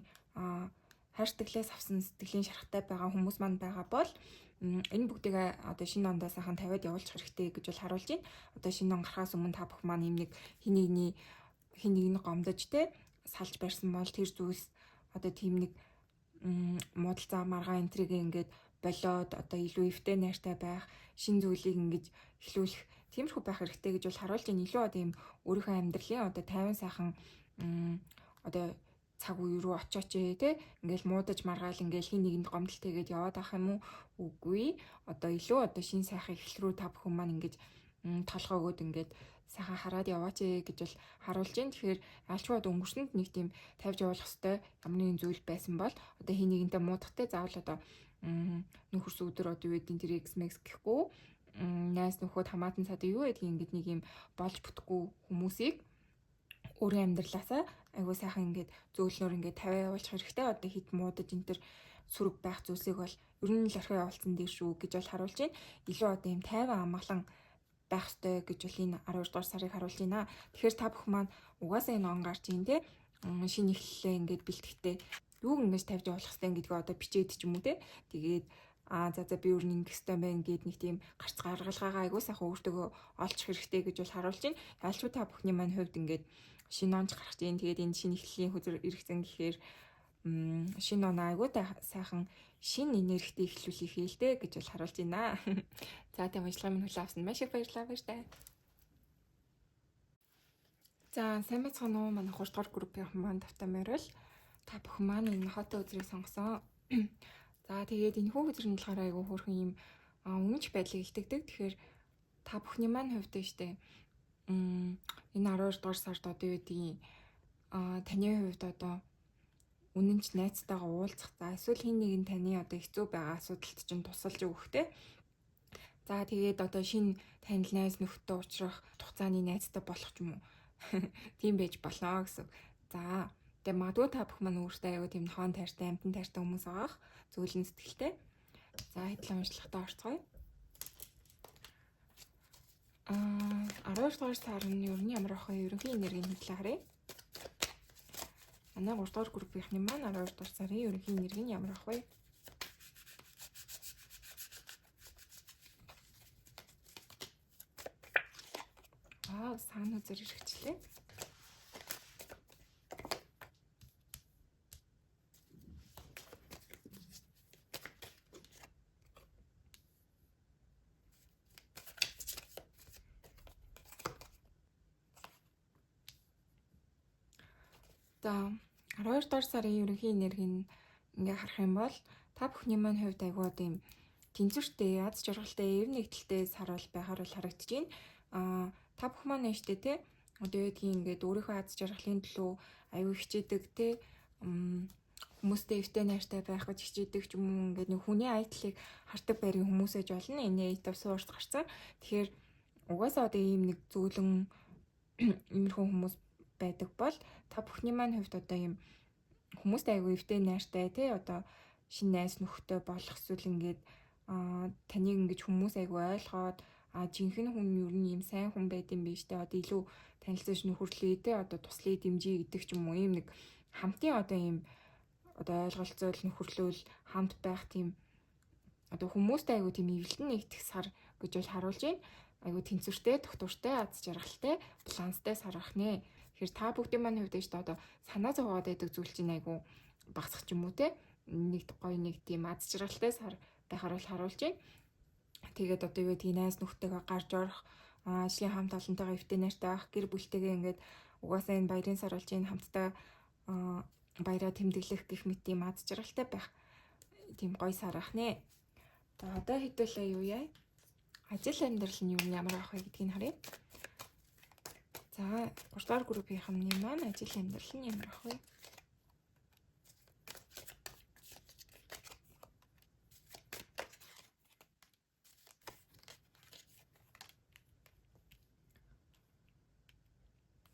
хайр сэтгэлээс авсан сэтгэлийн шарахтай байгаа хүмүүс маань байгаа бол энэ бүгдийг одоо шинэ ондоо сайхан тавиад явуулчих хэрэгтэй гэж бол харуулж байна. Одоо шинэ он гарахаас өмнө та бүхэн маань юм нэг хин нэгний хин нэг нь гомдож те салж барьсан бол тэр зүйлс одоо тийм нэг муудалцаа маргаа энтриг ингээд болоод одоо илүү эвтэй найртай байх, шин зүйлийг ингэж эхлүүлэх тиймэрхүү байх хэрэгтэй гэж бол харуулж байна. Илүү одоо ийм өөрийнхөө амьдралын одоо тайван сайхан одоо цаг үе рүү очооч те, ингээл муудаж маргаал ингээл хин нэгэнд гомдол тэгээд яваад ах юм уу? Үгүй. Одоо илүү одоо шин сайхан эхлэл рүү та бүхэн маань ингэж толгой өгөөд ингээд сайхан хараад яваач ээ гэж бол харуулж байна. Тэгэхээр ялчгүй одоо өнгөрсөнд нэг тийм тавьж явуулах хэвээр ямар нэгэн зүйл байсан бол одоо хин нэгэнтэй муудахтай заавал одоо нөхөрс өдөр одоо юу гэдэг тэр X Max гэхгүй найз нөхөд хамаатан цаад юу гэдгийг ингээд нэг юм болж бүтэхгүй хүмүүсийг өөрийн амьдралаасаа айгуу сайхан ингээд зөөлнөр ингээд тавиа явуулчих хэрэгтэй. Одоо хит муудаж энэ төр сүрэг байх зүйлсийг бол ер нь л орхио явуулсан дээр шүү гэж бол харуулж байна. Илүү одоо юм тайван амгалан байх ёстой гэж бол энэ 12 дугаар сарыг харуулж байна. Тэгэхээр та бүхэн маань угаасаа энэ он гарч ийн те шинэ эхлэлээ ингээд бэлтгэхдээ юуг ингэж тавьж явуулах хэрэгтэй гэдгийг одоо бичээд ч юм уу те. Тэгээд за би өөр нэг ингэх ёстой байна гэд нэг тийм гарц гаргалгаагаа айгуу сайхан өөртөө олчих хэрэгтэй гэж бол харуулж байна. Ялчгүй та бүхний маань хувьд ингээд шинэ онч гарах чинь тэгээд энэ шинэ эхлэлийн хөзөр эргэцэн гэхээр шинэ он айгуу сайхан шинэ энергитэй эхлүүлэх хэлтэй гэж бол харуулж байна. За тийм ажиллагаа минь хүлээн авсанд маш их баярлалаа, баяртай. За сайн байцгаана уу, манай 3 дугаар группийн маань тавтай морил та бүхэн маань энэ хотын үзрийг сонгосон. За тэгээд энэ хүү үзрийн талаар айгуу хөөрхөн юм үнэнч байдлыг илтгэдэг. Тэгэхээр та бүхний маань хувьд штэ энэ 12 дугаар сард одоо юу гэдгийг таны хувьд одоо үнэнч найзтайгаа уулзах, за эсвэл хин нэгэн таны одоо хэцүү байгаа асуудалд чинь тусалж өгөх те. За тэгээд одоо шинэ танил найз нөхдөд уулзрах хугацааны найзтай болох ч юм уу. Тийм байж болно гэсэн. За тэгээ магадгүй та бүхэн маань өөртөө аягүй тийм хон тайртай, амтан тайртай хүмүүс байгаах зөвлөн сэтгэлтэй. За хэдэн уншлагатаа орцгоё. 12 дугаар сар нь ер нь ямар ах вэ? Ерөнхий энергийн талаар харъя. Манай 3 дугаар группийнхны маань 12 дугаар сарын ерөнхий энерги нь ямар ах вэ? Аа, саан үзэр хэрэгчлээ. За 12 дугаар сарын ерөнхий энерги нь ингээ харах юм бол та бүхний маань хувьд айгүй одоо юм тэнцвэртэй, аз жаргалтай, эв нэгдэлтэй сар бол байхаар бол харагдаж байна. Та бүхэн маань нэштэй те одоо юу гэдгийг ингээд өөрийнхөө аз жаргалын төлөө аюу хичээдэг те хүмүүстэй эвтэй найртай байх гэж хичээдэг ч юм уу, ингээд нэг хүний айдлыг хардаг байрын хүмүүс ээж болно. Энэ Eight of Swords гарсан. Тэгэхээр угаасаа одоо ийм нэг зөөлөн иймэрхүү хүмүүс байдаг бол та бүхний маань хувьд одоо ийм хүмүүстэй айгүй эвтэй найртай тий, одоо шинэ найз нөхдөй болох, эсвэл ингээд таныг ингэж хүмүүс айгүй ойлгоод, а жинхэнэ хүн ер нь ийм сайн хүн байд юм биш те, одоо илүү танилцаж нөхөрлөе те, одоо туслая, дэмжиж гэдэг ч юм уу, ийм нэг хамтын одоо ийм одоо ойлголцоол, нөхөрлөөл, хамт байх тийм одоо хүмүүстэй айгүй тийм эвлэлэн нэгдэх сар гэж бол харуулж байна. Айгүй тэнцвэртэй, тогтвортой, аз жаргалтай, баланстай сар ах нэ. Тэгэхээр та бүгдийн маань хувьд ч одоо санаа зовоод байдаг зүйл чинь айгүй багасах ч юм уу те. Нэг гоё нэг тийм аз жаргалтай сар байхаар бол харуулж байна. Тэгээд одоо юу гэдгийг найз нөхдөйгөө гарч орох, ажлын хамт олонтойгоо эвтэй найртай байх, гэр бүлтэйгээ ингээд угаасаа энэ баярын сар болж энэ хамтдаа баяраа тэмдэглэх гэх мэт тийм аз жаргалтай байх тийм гоё сар ах нэ. За, одоо хэдүүлээ юу яа? Ажил амьдрал нь юу ямар авах вэ гэдгийг харъя. За, 3 дугаар группийнхны маань ажил амьдрал нь ямар авах вэ?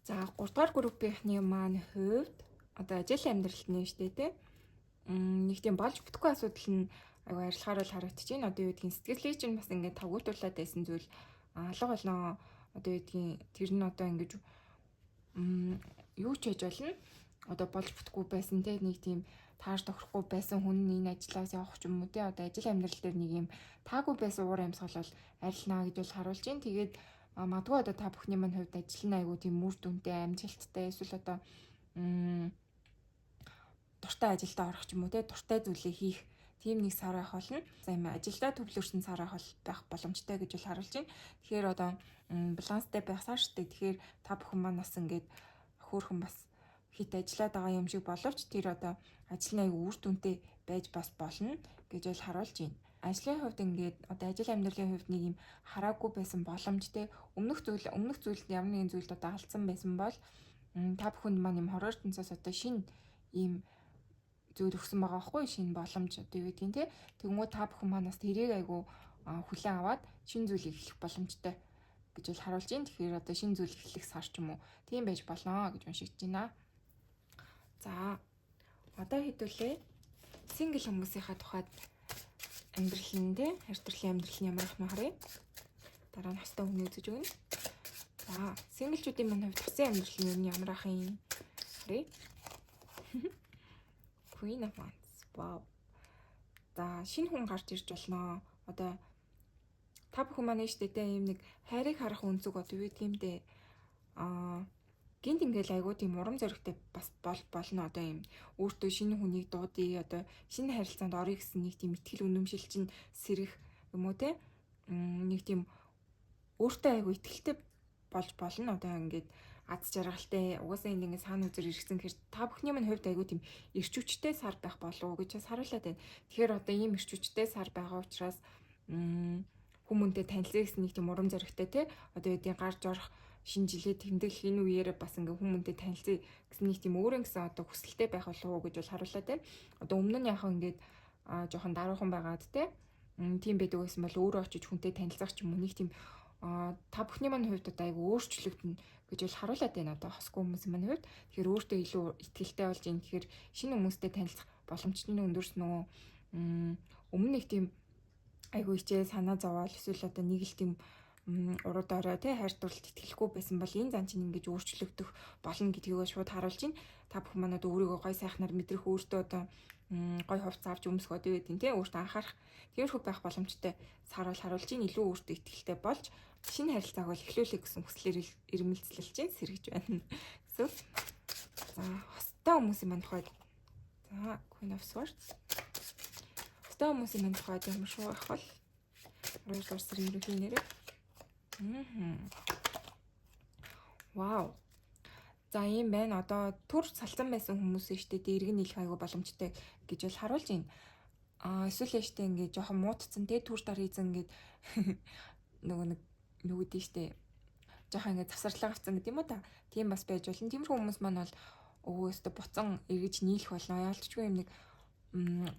За, 3 дугаар группийнхны маань хувьд одоо ажил амьдралд нь штэ тий. Нэг тийм болж бүтэхгүй асуудал нь айгу арилахаар бол харагдаж байна. Одоо юу гэдгийг сэтгэлээ чинь бас ингээд тавгуутуулаад байсан зүйл алга болно. Одоо юу гэдгийг тэр нь одоо ингэж юу ч хийж болно. Одоо болж бүтэхгүй байсан те, нэг тийм таарч тохирохгүй байсан хүн энэ ажлаас явах ч юм уу те, одоо ажил амьдрал дээр нэг юм таагүй байсан уур амьсгал бол арилнаа гэж бол харуулж байна. Тэгээд магадгүй одоо та бүхний маань хувьд ажил нь айгүй тийм үр дүнтэй, амжилттай, эсвэл одоо дуртай ажилдаа орох ч юм уу те, дуртай зүйлээ хийх тийм нэг сар байх болно. За, юм ажилдаа төвлөрсөн сар байх боломжтой гэж бол харуулж байна. Тэгэхээр одоо баланстай байх сар шүү дээ. Тэгэхээр та бүхэн маань бас ингээд хөөхөн бас хит ажиллаад байгаа юм шиг боловч тэр одоо ажил нь аягүй үр дүнтэй байж бас болно гэж бол харуулж байна. Ажлын хувьд ингээд одоо ажил амьдралын хувьд нэг юм хараагүй байсан боломж те, өмнөх зүйлд ямар нэгэн зүйлд одоо алдсан байсан бол та бүхэнд маань юм хорон ертөнцөөс одоо шинэ ийм зүйл өгсөн байгаа байхгүй, шинэ боломж одоо юу гэдгийг те. Тэгэнгүүт та бүхэн манаас тэрийг айгу хүлээн аваад шинэ зүйлийг эхлэх боломжтой гэж бол харуулж байна. Тэгэхээр одоо шинэ зүйл эхлэх сар ч юм уу тийм байж болно гэж уншигдэж байна. За, одоо хэдүүлээ single хүмүүсийнхаа тухайд амьдрал нь те, хайр дурлалын амьдрал нь ямар ах нь харъя. Дараа нь хостой хүний үзэж өгнө. За, single чүүдийн маань хувьд хосын амьдрал нь ер нь ямар ах юм харъя. Queen of Wands. Wow. За, шинэ хүн гарч ирж болно. Одоо та бүхэн маань штэ те, ийм нэг хайрыг харах өнцөг одоо юу гэдэг юм дээ. Гинт ингээл айгуу тийм урам зоригтой бас бол болно. Одоо ийм өөртөө шинэ хүнийг дуудъя, одоо шинэ харилцаанд орё гэсэн нэг тийм итгэл үнэмшил чинь сэрэх юм уу те. Нэг тийм өөртөө айгуу итгэлтэй болж болно. Одоо ингээд аз жаргалтай, угаасаа энд ингээд саан үзэр иргэсэн гэхээр та бүхний минь хувьд айгуу тийм эрч хүчтэй сар байх болов уу гэж бас харуулад байна. Тэгэхээр одоо ийм эрч хүчтэй сар байгаа учраас хүмүүнтэй танилцъя гэсэн нэг тийм урам зоригтой те, одоо юу гарч орох, шинэ жилээ тэмдэглэх энэ үеэрээ бас ингээ хүмүүнтэй танилцъя гэсэн нэг тийм өөрийн гэсэн одоо хүсэлтэй байх болов уу гэж бол харуулад байна. Одоо өмнө нь яхаа ингээд жоохон даруухан байгаад те, тийм байдаг байсан бол өөрөө очиж хүнтэй танилцах ч юм уу нэг тийм та бүхний маань хувьд одоо айгу өөрчлөгдөнө гэж бол харуулад байна, одоо хосгүй хүмүүс маань хувьд. Тэгэхээр өөртөө илүү итгэлтэй болж ийн. Тэгэхээр шинэ хүмүүстэй танилцах боломж нь өндөрс, нөгөө өмнө нэг тийм айгу хичээл санаа зовоол, эсвэл одоо нэг л тийм уруу дорой тий хайр дурлалд итгэлгүй байсан бол энэ зан чинь ингэж өөрчлөгдөх болно гэдгийг шууд харуулж байна. Та бүхэн манад өөрийгөө гой сайхнаар мэдрэх, өөртөө одоо гой хувцас авч өмсөх одоо юу гэдэг тий өөртөө анхаарах тиймэрхүү байх боломжтой сар бол харуулж байна. Илүү өөртөө итгэлтэй болж шинэ харилцааг бол эхлүүлэх гэсэн хүслээр ирмэлцлэлж чинь сэргэж байна. Эсвэл за, хостой хүмүүсийн маань тухайд, за, Queen of Swords. Хостой хүмүүсийн маань тухайд ямар шүү ах бол 12 дугаар сарын ерөнхий нэрээ. Вау. За, ийм байна. Одоо түр салцсан байсан хүмүүс нь штэ дэрэг нийлэх айгу боломжтой гэж бол харуулж байна. Эсвэл штэ ингээ жоохон муутцсан те, түр дар хийзэн ингээд нөгөө нэг нүгдэн штэ, жоохон ингээ завсарлага авцсан гэдэг юм уу та. Тийм бас байж болно. Тиймэрхүү хүмүүс маань бол өвөө өстө буцан эргэж нийлэх болно. Яалтчгүй юм нэг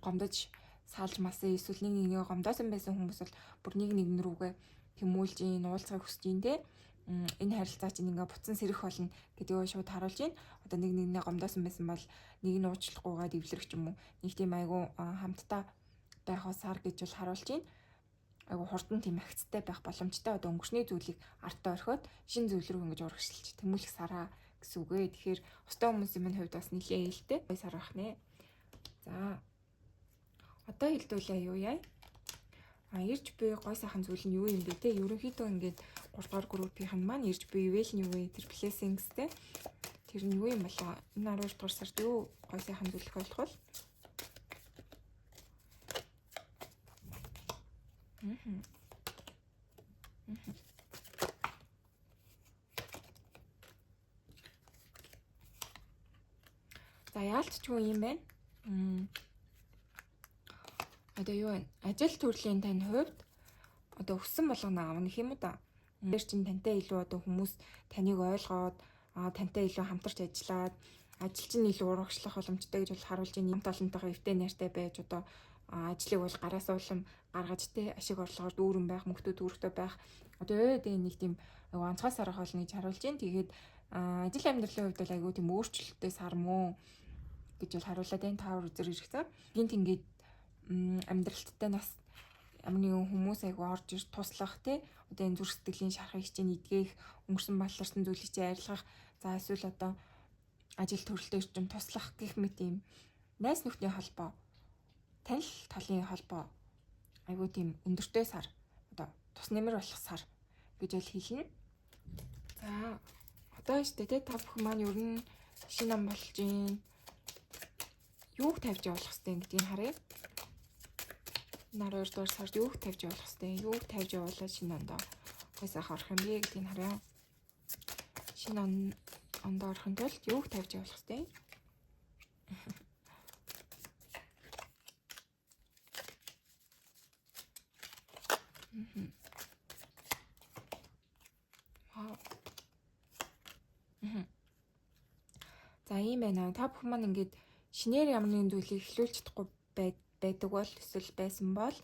гомдож салж масан эсвэл нэг нэгээ гомдоосон байсан хүмүүс бол бүр нэг нэгэн рүүгээ тэмүүлж ийн уулзахыг хүсэж ийн те. Энэ харилцаа чинь ингээ буцан сэрэх болно гэдгийг шууд харуулж байна. Одоо нэг нэгнээ гомдоосон байсан бол нэг нь уучлахгүйгээд эвлэрэх ч юм уу. Нэг тийм айгу хамтдаа байх сар гэж бол харуулж байна. Айгу хурдан тийм агцтай байх боломжтой. Одоо өнгөрсний зүйлийг артаа орхиод шинэ зүйл рүү ингэж урагшилж тэмүүлэх сараа гэсэн үг ээ. Тэгэхээр хостой хүмүүсийн минь хувьд бас нэлээд ээлтэй сар байх нэ. За одоо хэлдүүлээ юу яа? Ирж буй гой сайхан зүйл нь юу юм бэ те? Ерөнхийдөө ингээд 3 дугаар группийнх нь маань ирж буй ивэл нь юу вэ? Тэр blessings те. Тэр нь юу юм болоо? Энэ 12 дугаар сард юу гой сайхан зүйл болох вэ? За яалтчгүй юм байна. Одоо юу вэ? Ажил төрлийн тань хувьд одоо өссөн болгоно авна гэх юм уу да. Тэр чинь тантай илүү одоо хүмүүс таныг ойлгоод тантай илүү хамтарч ажиллаад ажил чинь илүү урагшлах боломжтой гэж бол харуулж байна. Хамт олонтойгоо эвтэй найртай байж одоо ажлыг бол гараас улам гаргаж те ашиг орлогоор дүүрэн байх, мөнгөтэй дүүрэгтэй байх. Одоо нэг тийм айгу онцгой сар болно гэж харуулж байна. Тэгээд ажил амьдралын хувьд бол айгу тийм өөрчлөлттэй сар мөн гэж бол харуулад байна. Та үзэр иргэсэн. Гинт ингээд амьдралттай нас ямар нэгэн хүмүүс айгу орж ир туслах те одоо энэ зүрх сэтгэлийн шархыг чинь эдгэх, өнгөрсөн баларсан зүйлийг чинь арилгах, за эсвэл одоо ажил төрөлтөө чинь туслах гэх мэт юм найз нөхдөний холбоо, танил талын холбоо айгу тийм өндөртэй сар, одоо тус нэмэр болох сар гэж бол хэлнэ. За одоо штэ те та бүхэн маань ер нь шинэ ам болж гин юуг тавьж явуулах хэвтэй гэдгийг харъя. 12 дугаар сард юуг тавьж явуулах хэвтэй, юуг тавьж явуулаад шинэ ондоо гой сайхан орох юм бэ гэдгийг харъя. Шинэ ондоо орохын тулд юуг тавьж явуулах хэвтэй. Вау. За ийм байна. Та бүхэн маань ингээд шинээр ямар нэгэн зүйлийг эхлүүлж чадахгүй байдаг бол эсвэл байсан бол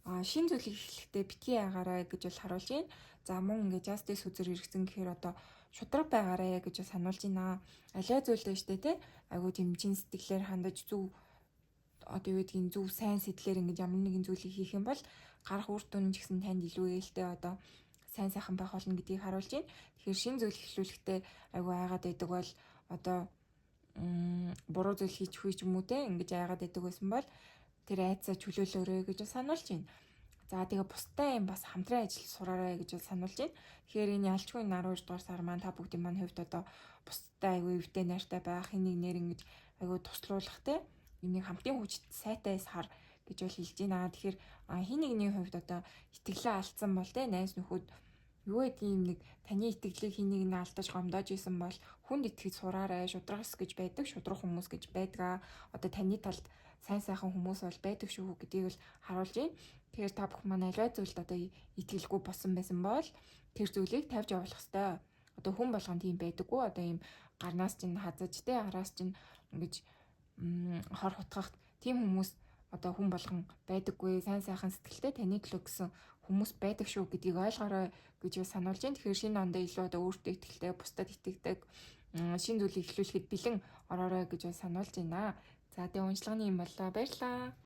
шинэ зүйлийг эхлэхдээ битгий ягаарай гэж бол харуулж байна. За мөн ингээд justice үзэр хэрэгцэн гэхээр одоо шудраг байгаарай гэж сануулж байна. Аливаа зүйлдээ штэ те айгуу тийм чин сэтгэлээр хандаж зөв одоо юу гэдгийг зөв сайн сэтлэр ингэж ямар нэгэн зүйлийг хийх юм бол гарах үр дүн ч гэсэн танд илүү ээлтэй одоо сайн сайхан байх болно гэдгийг харуулж байна. Тэгэхээр шинэ зүйл эхлүүлэхдээ айгуу айгаад байдаг бол одоо буруу зүйл хийчих үе ч юм уу те ингэж айгаад байдаг байсан бол тэр айцаа чөлөөлөөрэй гэж сануулж байна. За тэгээ бусдаа юм бас хамтран ажил сураарай гэж сануулж байна. Тэгэхээр энэ ялчгүй 12 дугаар сар маань та бүгдийн маань хувьд одоо бусдаа айгүй эвтэй найртай байх, хин нэг нэр ингэж айгүй туслуулах те юм нэг хамтын хүч сайтай сар гэж бол хэлж байна. Тэгэхээр хин нэгний хувьд одоо итгэлээ алдсан бол те найз нөхөд юу гэдэг юм нэг таны итгэлийг хин нэг нь алдаж гомдоож исэн бол хүнд итгэж сураарай, шудраг эс гэж байдаг, шудрах хүмүүс гэж байдгаа. Одоо таны талд сайн сайхан хүмүүс бол байдаг шүү гэдгийг л харуулж байна. Тэгэхээр та бүхэн маань аливаа зүйлд одоо итгэлгүй болсон байсан бол тэр зүйлийг тавьж явуулах ёстой. Одоо хүн болгон тийм байдаггүй. Одоо ийм гарнаас чинь хазаж те араас чинь ингэж хор хутгах тийм хүмүүс одоо хүн болгон байдаггүй. Сайн сайхан сэтгэлтэй таны төлөө гэсэн хүмүүс байдаг шүү гэдгийг ойлгоорой гэж сануулж байна. Тэгэхээр шинэ ондоо илүү одоо өөртөө итгэлтэй, бусдад итгэдэг, шинэ зүйлийг эхлүүлэхэд бэлэн ороорой гэж сануулж байна. За тэгээ уншлагын юм боллоо. Баярлалаа.